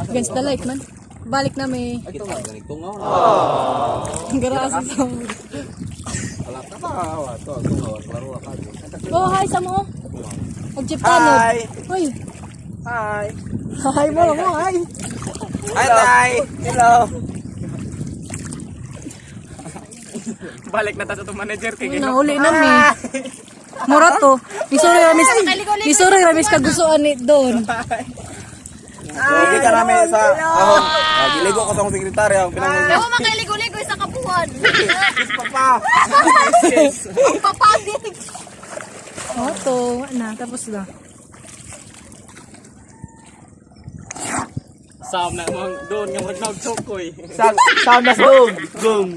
Against the light man. Balik na may Kita ganig tungaw na. garasa sa. Wala ka ba? To, tungaw, klaro ka. Oh, hi sa mo. Og jeep tanod. Hi. Hoy. Hi. Hi mo mo, hi. Hi, Tay. Hello. Balik na ta sa itong manager kay Uy, nahuli na mi. Mura to. Isuri ramis. Isuri ramis kagustuhan ni doon. Okay ka namin sa ahon. Ah, giligo ko sa akong sekretarya. Ang pinang Ako makaligo-ligo sa kabuhan. Papa. Ang papadig. Oh, to. Na, tapos na. Sam na mo doon nga murag nagchokoy. Sound nas dog. Gong.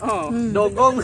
Oh. Dogong.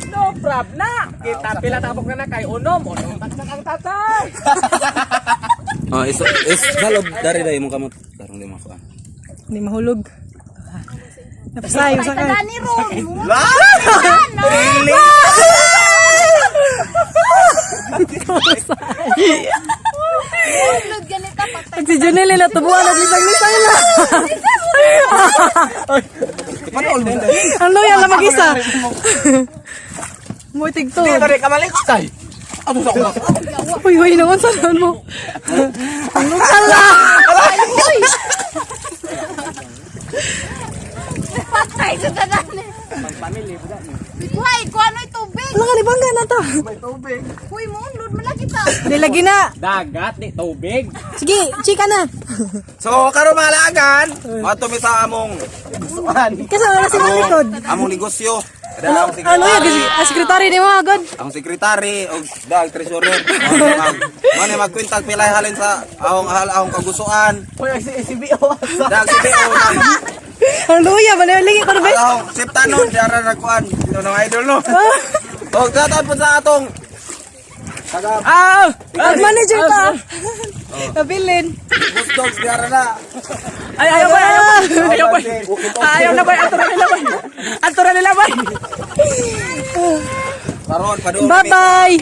No prob na. Kita pila tabok na na kay unom, unom tagsak ang tatay. Oh, is is salob dari dai mong kamot. Tarong di mo kuan. Hindi mahulog. Napasay, usakay. Tadani ron. La! Really? Ulod ganita patay. Pag si Janelle natubuan, naglisang-lisang na. Panool mo. Ang loyal na mag-isa. Mutig to. Pare kamali ko tay. Abo sa ko. Uy, uy, naman sa mo. Ang ala! Patay sa tadani. Uy, kuha na tubig. Wala ka ni bangga na to. Uy, mo ulod man lang kita. Di lagi na. Dagat di tubig. Sige, chika na. So karon mga lagan, mato mi sa among Kasi wala si likod. among negosyo. Kada among Ano yan? sekretary. Ang sekretary ni mga god. Ang sekretary og dag treasurer. Mo ni magkwentag pilay halin sa ahong hal ahong kagusuan. Uy, si CBO. Dag CBO na. Ang luya, bali lagi ko na ba? Ahong septanon dara na kuan. Sino nang idol no? Og dapat po sa atong taga Ah! Ang manager ka. Kabilin. Boss Dogs dara na. Ay, ayaw ba, ayaw ba. Ayaw ba. Ayaw na ba, ato na nila ba. Ato na nila ba. Karon padung Bye-bye.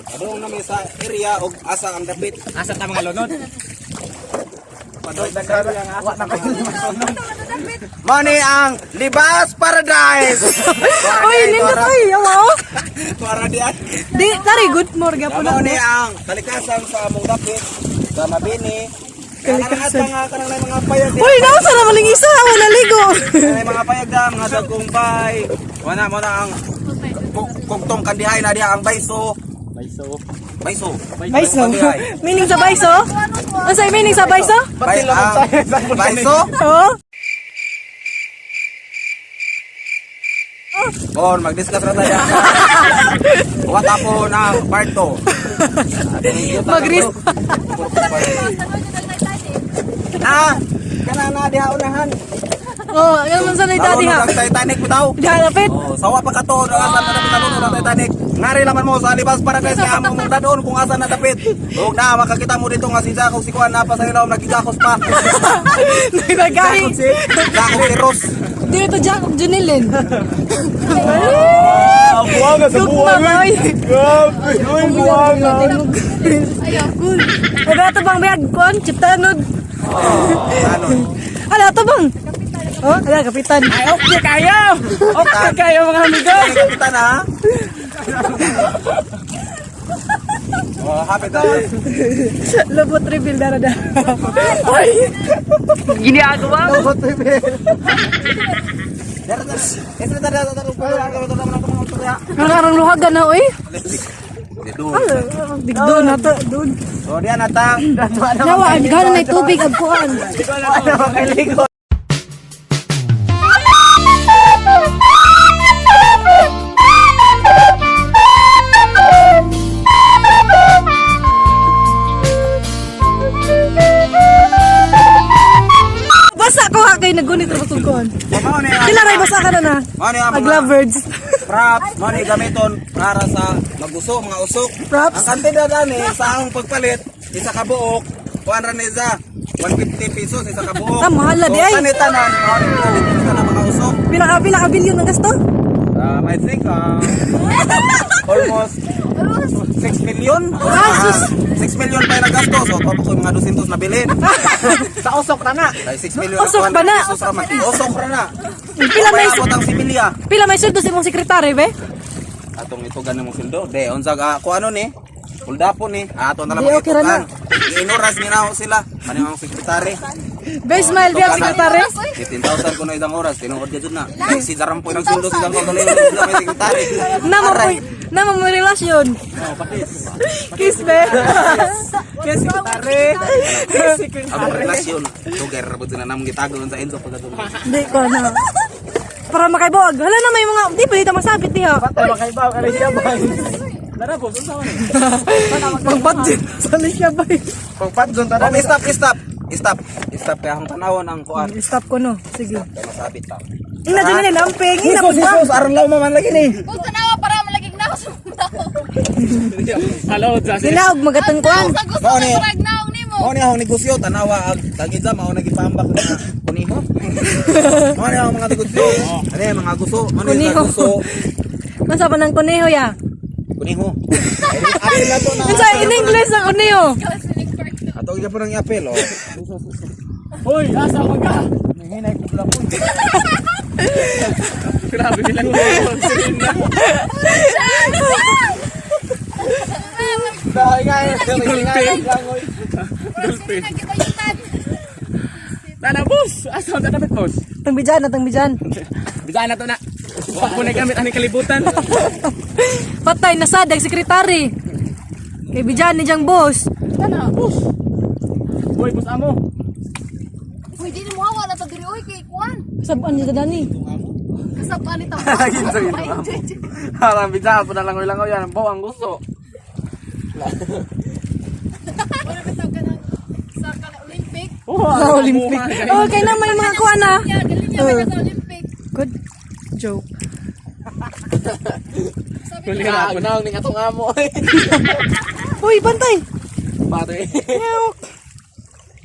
Padung nami sa area og asa ang dapit. Asa ta mga lunod? Padung Mani ang Libas Paradise. Uy, nindot oy. Yawa oh. Para diyan. Di, tari good more gapon Mao na. ni ang kalikasan sa among dapit sa Mabini. Kalikasan. Kalikasan nga kanang nay mga payag. Uy, nausa na maling isa. Wala ligo. Kanang mga payag da, mga dagkong bay. Wala mo na ang kugtong kandihay na diha ang bayso. Bayso. Bayso. Baiso. Meaning sa baiso? Ano sa meaning sa baiso? Bay, ang bayso. Oh. Bon, mag-discuss ra tayo. Wa tapo na part 2. Mag-risk. Ah, kana na diha unahan. Oh, ano man sa daddy ha? Ang Titanic bitaw. Diha lapit. Oh, sawa pa kato, asa na dapit ano na Titanic. Ngari laman mo sa Libas Paradise kaya mo mong doon kung asa na dapit. Ug na makakita mo dito nga si Jacob si Kuan na pa sa ilawom nagigakos pa. Nagagahi. Jacob si Ross. Dito Jacob Junilin. Ah, buwanga sa Gugma ba? Oy. Grabe, uy, buwanga. Cool. Ay, ato bang bayag kuan? Chiptanod. Ano? Ala, ato bang? Oh, ala, kapitan. Ay, okay kayo. Okay kayo mga amigo. Ay, kapitan ha. Oh, happy daw. Lobot reveal dara da. Ay. Ginagawa mo. Ang arang luhagan na oy. Digdo na to, dun. So diyan natang. Nawa, ang gana na tubig ag kuan. Basa ko ha kay nagunit ra batong kuan. Mao ni ang Pila ray basa ka na na. Mao ni ang Ag mga lovebirds. props, mao ni gamiton para sa maguso, mga usok. Props. Ang kantidad ani sa akong pagpalit, isa ka buok, kuan ra ni isa, 150 pesos isa ka buok. Ah, mahal na di ay. So, tanitanan, mao ni palit sa mga usok. Pila ka pila ka bilyon ang gasto? I think almost 6 million. Ah, sus. 6 million pa yung nagasto. So, topo ko yung mga 200 na bilin. Sa usok na na. Ay, 6 million. Usok ba na? Pesos raman. Usok ra na. Pila may Abot ang similya. pila may sweldo sa imong sekretary be? Atong ito ganun mong sildo. De, unsag ako ano ni? Puldapon ni. Ah, ato na lang Di, okay ra na. Inuras ni na sila. Ano ang sekretary? Be smile be ang sekretary. 15,000 ko na isang oras. Tinuod ka dyan na. Ay, si Jarampoy ng sildo silang kagaling. Sila may sekretary. Namo po namo mo relasyon. Oh, patis. Kiss be. Kiss sekretary. Kiss sekretary. Ang relasyon. Sugar, rabot na namong gitago sa Enzo pagkatulog. Di ko na. Para makaibuag. Hala na may mga di pa dito masabit diha. Patay makaibaw ka rin siya ba? Dara po, unsa man ni? Magbudget sa siya ba? Pagpatgon tara. Oh, stop, stop. Stop. Stop kaya akong tanawon ang kuan. Stop ko no. Sige. Kaya masabit pa. Ina dyan nila lamping. Ina po ba? aron lang man lagi ni. Kung tanawa para malagig na ako sa tao. Hello, Jase. Ginaog magatangkuan. Sa gusto Mao ka ni- murag naong nimo. Mao ni akong negosyo tanawa ag tagidza mao na gipambak na kuniho. Mao ni akong mga negosyo. Ano yung mga gusto? Mao ni Kuniho. mga gusto. Unsa pa nang kuneho ya? Kuniho. Apel na to na. Unsa in English ang kuneho? Ato gyapon ang apel oh. Hoy, asa ko ka? Hinay ko lang po. Grabe nilang na. Dolphin. Dolphin. Tana, boss. Asa ko dapat, boss? Tangbijan na tangbijan. Bisaya na to na. Wa ko na gamit ani kalibutan. Patay na sad ang sekretary. Kay bijan ni jang boss. Tana, boss. Boy, boss amo. Uy, di mo hawa na to diri oy kay kuan. Sabuan niya dani. Kasabaan ni tao. Harang bisaya po na lang langoy yan. Baw ang gusto. Wala bitaw ka ng sa kana Olympic. Oh, Sa Olympic. Okay na may mga kuan na. Yeah, galing niya may sa Olympic. Good joke. Huli na ako na ning atong amo. Uy, bantay. Pare.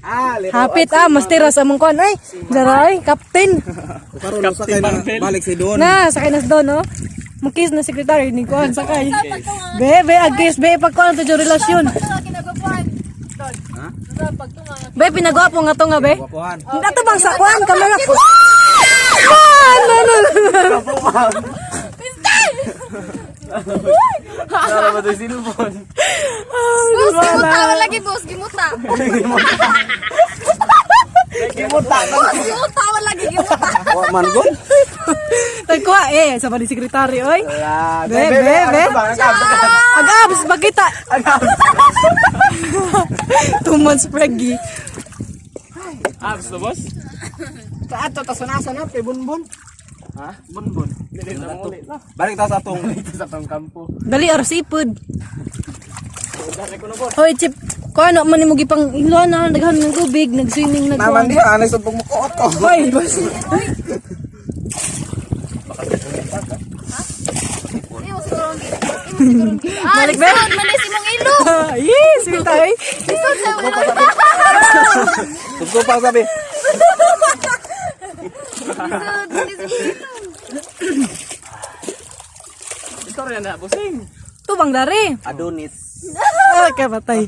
Ah, lero. Hapit ah, mas tiras among kuan ay. Jaray, captain. Karon sakay na balik si Don. Na, sakay na sa doon, no? Mukis na sekretary ni kuan sakay. Be, be, agis, be, pagkuan to yung relasyon. Pagtunga kinagapuan. Don. Ha? Sa pagtunga. Be, pinagwapo nga to nga, be. Gwapuhan. Ato bang sa kuan kamera? Ah! No, no, no. Tara ba to silbon? Boss, gimuta wala lagi boss, gimuta. Gimuta. Boss, gimuta wala lagi gimuta. Wa man gud. Tagkuha eh, sa bali sekretary, oy. Be, be, be. Ano Ag-abs, bagita. 2 months preggy. Abs to boss. Ato ta sunasa na kay bunbun. Ha? Bunbun. Dili na mo ulit. Balik ta sa atong Dito sa tong kampo. Dali, arsipod. Hoy, Chip. Kuha ano man nimo gipang ilo na daghan ng tubig, nag-swimming naman nagkuan. di anay sa pagmukuot ko. Hoy, boss. Imo siguro ang imo siguro ang Ah, Balik, be. lisod man si imong ilong. Yes, sweet ay. Lisod sa imong ilong. Sugsupaw sabi. Lisod, lisod si imong ilong. Istorya na, bossing. Tubang dari. Adonis. Ah, kapatay.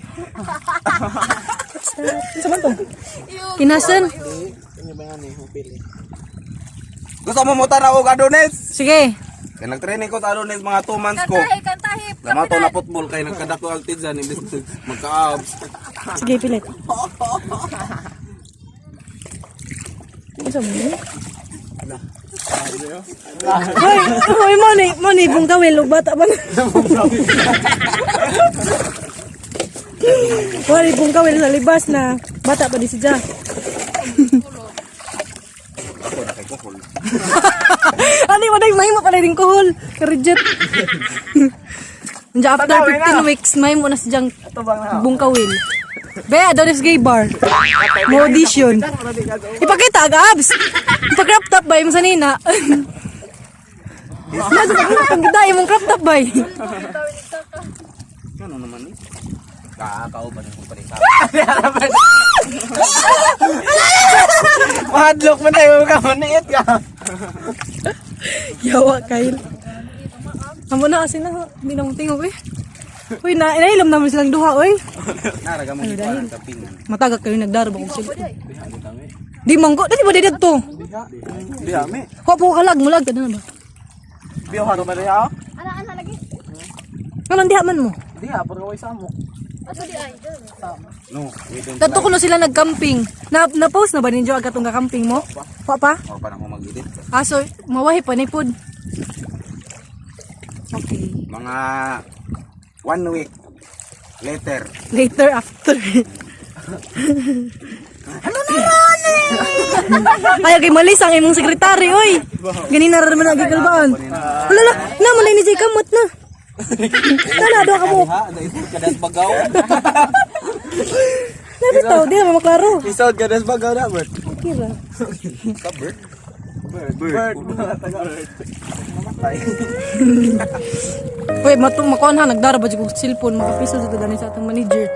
Sa man to? Kinasan? Gusto mo mo tanaw og Adonis? Sige. Kay nag-training ko sa Adonis mga 2 months ko. Kantahi, kantahi. Lamato na football kay nagkadako ang tidza ni magka-abs. Sige, pilit. Isa mo yun? Hoy, hoy, mo ni, mo ni, bung kawil, ug bata pa na. Hoy, bung kawil sa libas na. Bata pa di siya. Ako na kay kuhol. Ano yung maday, mahimo pala rin kuhol. Kareject. Nandiyan, after 15 weeks, mahimo na siyang bungkawil. Be, Adonis Gay Bar. Mo audition. Ipakita, aga abs. Ipa-crop top ba yung sanina? Nasa pag kita, imong crop top ba? Ano naman ni? Kakao ba ni kung parika? Mahadlok man tayo ka, maniit ka. Yawa, Kyle. Amo na kasi na, hindi na mong tingog eh. Uy, na, inailom naman silang duha, oy. Naraga mo gikuan ang kapingan. Matagak kayo nagdaro ba kung sila. Di manggo, dali ba dito to? Di ami. Wa po kalag, mulag ka na ba? Biyo ha, ba diha? Ana, ana lagi. Ano diha man mo? Diha, pero way samo. Ato di ay. No, we don't. Dato kuno sila nagcamping. Na na-post na ba ninyo agad tong camping mo? Wa pa? O pa na ko mag-edit. Ah, so mawahi pa ni pod. Okay. Mga one week later. Later after. Ano na ron eh? Ay, kay malis ang imong sekretary, oy. Ganina ra man ang gikalbaan. Wala la, na malay ni Jay kamot na. Tana do ka mo. Ha, naisip ka das bagaw. Na bitaw, di na maklaro. Isod ka des bagaw na, Bert. Okay ra. Sa bird. Bird. Bird. Patay. Uy, mato makuan ha, nagdara ba jud kog cellphone, makapiso jud gani sa atong manager.